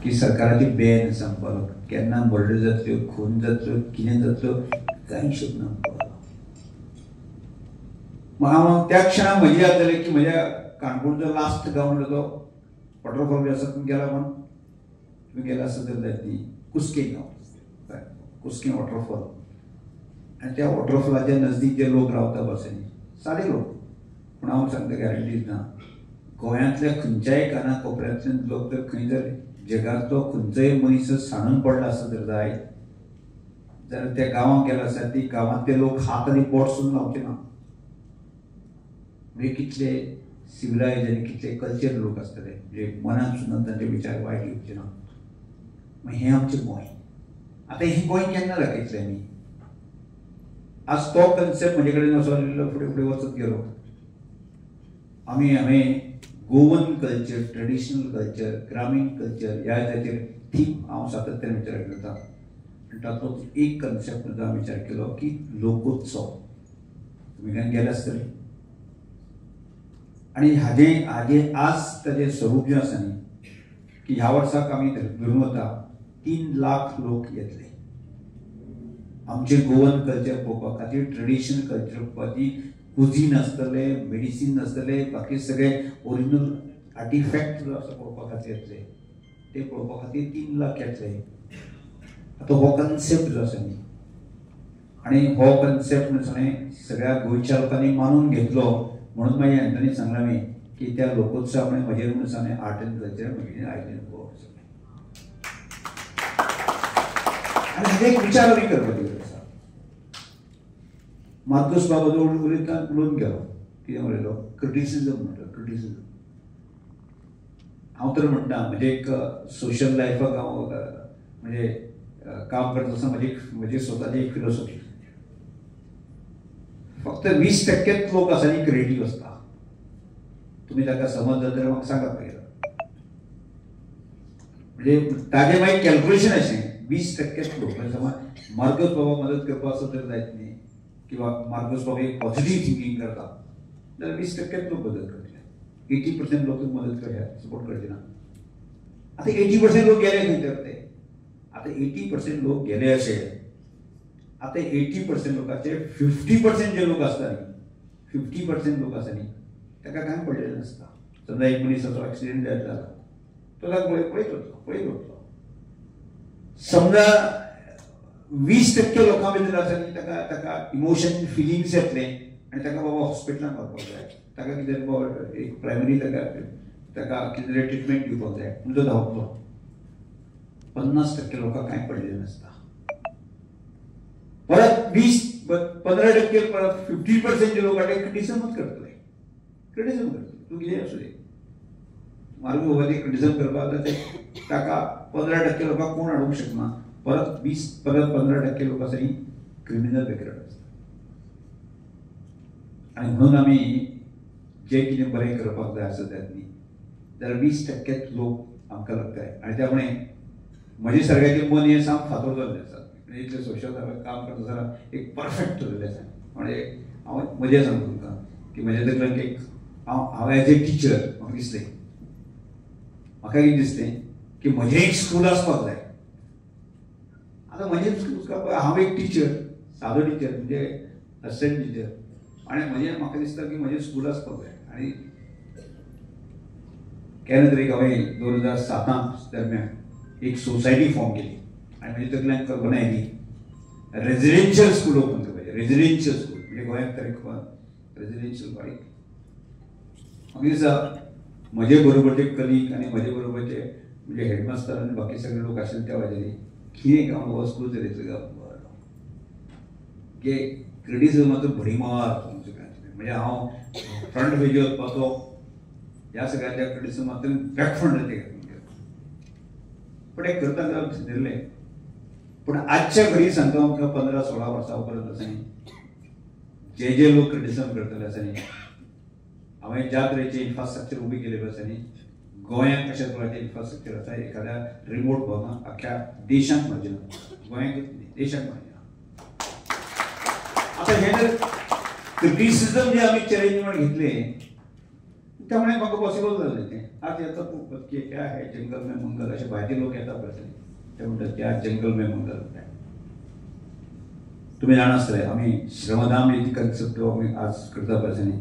की सरकाराची बॅन सांगपाक केन्ना मर्डर जातल्यो, खून जातलो, कितें जातलो कांय हिशोब ना. हांव त्या क्षणाक म्हजी याद जाली की म्हज्या काणकोणचो लास्ट गांव म्हणटा तो वॉटरफॉल बी आसा, तुमी गेला कोण? तुमी गेला आसत तर जायत न्ही, कुस्कें गांव, कुस्कें वॉटरफॉल. आनी त्या वॉटरफॉलाच्या नजदीक जे लोक रावता बसांनी सादे लोक, पूण हांव सांगता गॅरंटी ना, गोंयांतल्या खंयच्याय काना कोपऱ्यांतल्यान लोक जर खंय जर जगांतलो खंयचोय मनीस सांडून पडला आसत जर जायत जाल्यार त्या गांवांत गेला आसा ती गांवांतले लोक हात आनी बोट सुद्दां लावचे ना. म्हणजे कितले सिविलायज आनी कितले कल्चर लोक आसतले, म्हणजे मनांत सुद्दां तांचे विचार वायट येवचे ना. मागीर हें आमचें गोंय. आतां हें गोंय केन्ना दाखयतलें आमी? आज तो कन्सेप्ट म्हजे कडेन असो फुडें फुडें वचत गेलो. आमी हांवें गोवन कल्चर, ट्रेडिशनल कल्चर, ग्रामीण कल्चर ह्या ताचेर थीम हांव सातत्यान विचार करता. आनी तातूंत एक कन्सेप्ट सुद्दां विचार केलो की लोकोत्सव. तुमी खंय गेले आसतले. आनी हाजें हाजें आज ताजें स्वरूप जें आसा न्ही की ह्या वर्साक आमी धरून वता 3 लाख लोक येतले आमचें गोवन कल्चर पळोवपा खातीर, ट्रेडिशनल कल्चर पळोवपा खातीर. कुझीन आसतलें, मेडिसीन आसतलें, बाकी सगळे ओरिजिनल आर्टिफॅक्ट जो आसा पळोवपा खातीर येतले, ते पळोवपा खातीर 3 लाख येतले. आतां हो कन्सेप्ट जो आसा न्ही, आनी हो कन्सेप्ट म्हणून सगळ्या गोंयच्या लोकांनी मानून घेतलो म्हणून मागीर अँथनी सांगलां मी की त्या लोकोत्सवा म्हळें म्हजेर म्हणून सांगलें आर्ट एंड कल्चर म्हजें आयलें गोवा सगळें. आनी हाजें एक विचार आमी करपाची गरज आसा. मार्गोस बाबा जो उलयतना उलोवन गेलो, कितें उलयलो, क्रिटिसिजम म्हणटा, क्रिटिसिजम. हांव तर म्हणटा म्हणजे एक सोशल लायफाक हांव म्हणजे काम करता आसतना म्हजी म्हजी स्वताची एक फिलोसॉफी, फक्त 20% लोक आसा न्ही क्रिएटीव आसता. तुमी ताका समज जाता जाल्यार म्हाका सांगात मागीर. म्हणजे ताजें मागीर कॅल्क्युलेशन अशें 20% लोक, म्हणजे समज मार्गोस बाबा मदत करपा आसत तर जायत न्ही, किंवा मार्गोस बाबा एक पॉझिटीव थिंकींग करता जाल्यार 20% लोक मदत करतले, 80% लोक मदत करया सपोर्ट करचे ना. आतां 80% लोक गेले खंय तर ते, आतां 80% लोक गेले अशे, आतां 80% लोकांचे 50% जे लोक आसता न्ही, 50% लोक आसा न्ही ताका कांय पडलेलें नासता. समजा एक मनीसाचो एक्सिडेंट जायत जाला तो ताका पळयत वतलो, पळयत वतलो. समजा 20% लोकां भितर आसा न्ही ताका ताका इमोशन फिलिंग्स येतलें आनी ताका बाबा हॉस्पिटलान व्हरपाक जाय, ताका कितें बाबा एक प्रायमरी ताका ताका कितें ट्रिटमेंट दिवपाक जाय म्हणून तो धांवतलो. 50% लोकांक कांय पडलेलें नासता. परत 20-15% परत 50% जे लोक आसा ते क्रिटिसिजमूच करतले, क्रिटिसिजम करतले. तूं कितें आसूं दे, मार्गो बाबाचें क्रिटिसिजम करपाक जाता ते ताका 15% लोकांक कोण हाडूंक शकना. परत 20 परत 15% लोक आसा न्ही क्रिमिनल बॅकग्रावंड आसता. आनी म्हणून आमी जें कितें बरें करपाक जाय आसत जायत न्ही जाल्यार 20% लोक आमकां लागताय. आनी त्यामुळे म्हजे सारक्याचें मन हें सामकें फातोर जाल्लें आसा. म्हणजे इतलें सोशल काम करता आसतना एक परफेक्ट जाल्लें आसा. म्हणजे हांव मजा सांगता तुमकां की म्हज्या तकलेन एक हांव हांव एज ए टिचर म्हाका दिसलें, म्हाका कितें दिसलें की म्हजें एक स्कूल आसपाक जाय. आतां म्हजें स्कूल, हांव एक टिचर, सादो टिचर म्हणजे असिस्टंट टिचर, आनी म्हजें म्हाका दिसता की म्हजें स्कूल आसपाक जाय. आनी केन्ना तरी हांवें 2007 दरम्यान एक सोसायटी फॉर्म केली आनी म्हज्या तकल्यान कल्पना आयली रेजिडेन्शियल स्कूल ओपन करपाचें. रेजिडेन्शियल स्कूल म्हणजे गोंयांत तरी रेजिडेन्शियल बारीक. म्हाका दिसता म्हजे बरोबरचे कलीग आनी म्हजे बरोबरचे म्हणजे हेडमास्तर आनी बाकी सगळे लोक आशिल्ले त्या वाजेनी कितें हांव बाबा स्कूल चलयतलो काय की क्रिटिसिजमाचो भडीमार सगळ्यांचे. म्हणजे हांव फ्रंट पेजीर वचपाचो ह्या सगळ्यांच्या क्रिटिसिजमांतल्यान बॅक फ्रंटाचेर घेतलो. पण हे करता करता धरलें. पूण आजच्या घडी सांगता आमकां 15-16 वर्सां उपरांत आसा न्ही जे जे लोक क्रिटिसिजम करतले आसा न्ही, हांवें ज्या तरेचें इन्फ्रास्ट्रक्चर उबी केलें आसा न्ही, गोंयांत कशा तरेचें इन्फ्रास्ट्रक्चर आसा एखाद्या रिमोट भागांत आख्ख्या देशांत म्हाजें ना, गोंयांत न्ही देशांत म्हाजें ना. आतां हें जर क्रिटिसिजम जे आमी चॅलेंज म्हणून घेतलें त्यामुळे म्हाका पॉसिबल जालें तें. आज येता की क्या है जंगल में मंगल, अशे भायले लोक येता पळय ते म्हणटात की आज जंगल में मंगल. तुमी जाणा आसतले आमी श्रमदान ही कन्सेप्ट आमी आज करता पळय न्ही.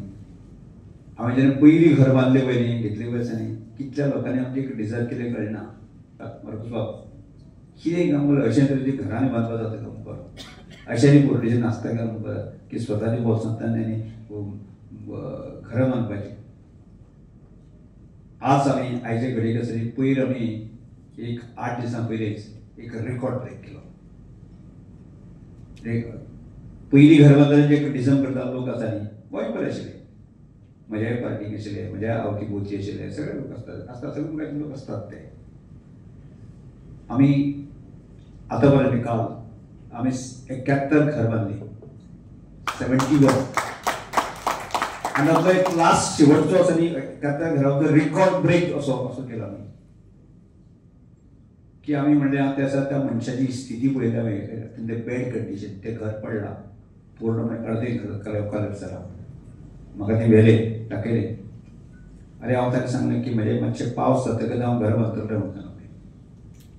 आमी जेन्ना पयलीं घर बांदले पळय न्ही, घेतले पळय न्ही, कितल्या लोकांनी आमची डिजायर केलें कळना. मार्कूस बाब कितें काम अशें तरेचीं घरांनी बांदपाक जाता काय मुखार, अशें पोलिटिशन आसता काय मुखार की स्वताच्या बोल्सांतल्यान आनी घरां बांदपाचीं. आज आमी आयचे घडयेक आसा पयर आमी एक 8 दिसां पयलींच एक रेकॉर्ड ब्रेक केलो. पयलीं घर बांदताले जे क्रिटिझम करता लोक आसा न्ही, गोंयभर आशिल्ले, म्हज्याय पार्टीक आशिल्ले, म्हज्या आवती भोवती आशिल्ले, सगळे लोक आसतात आसता, सगळे लोक आसतात ते. आमी आतां पर्यंत काल आमी 71 घर बांदली, 71. आनी तातूंतलो एक लास्ट शेवटचो आसा न्ही 71 घराचो रेकॉर्ड ब्रेक असो असो केलो आमी की आमी म्हणलें त्या दिसा त्या मनशाची स्थिती पळयता आमी, बॅड कंडिशन, तें घर पडलां पूर्णपणे, अर्दें घर कलर जाला. म्हाका तें व्हेलें दाखयलें. आरे हांव ताका सांगलें की म्हजें मातशें पावस जातकच हांव घर बांदतलें म्हणटा,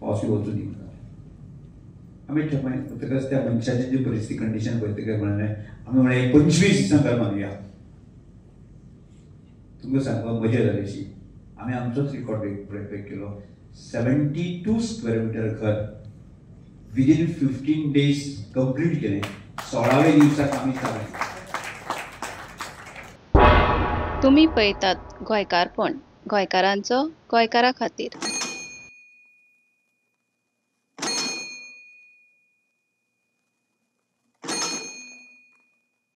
पावसूय वचूं दी म्हणटा. आमी म्हणटकच त्या मनशाची जी परिस्थिती कंडिशन पळयतकच म्हणलें आमी म्हणलें 25 दिसां घर बांदुया. तुमकां सांगपाक मजा जाली अशी, आमी आमचोच रिकॉर्ड ब्रेक केलो. 72 स्क्वेअर मिटर घर विदीन 15 डेज कंप्लीट केलें. 16व्या दिवसाक आमी चालू. तुमी पळयतात गोंयकारपण, गोंयकारांचो गोंयकारा खातीर.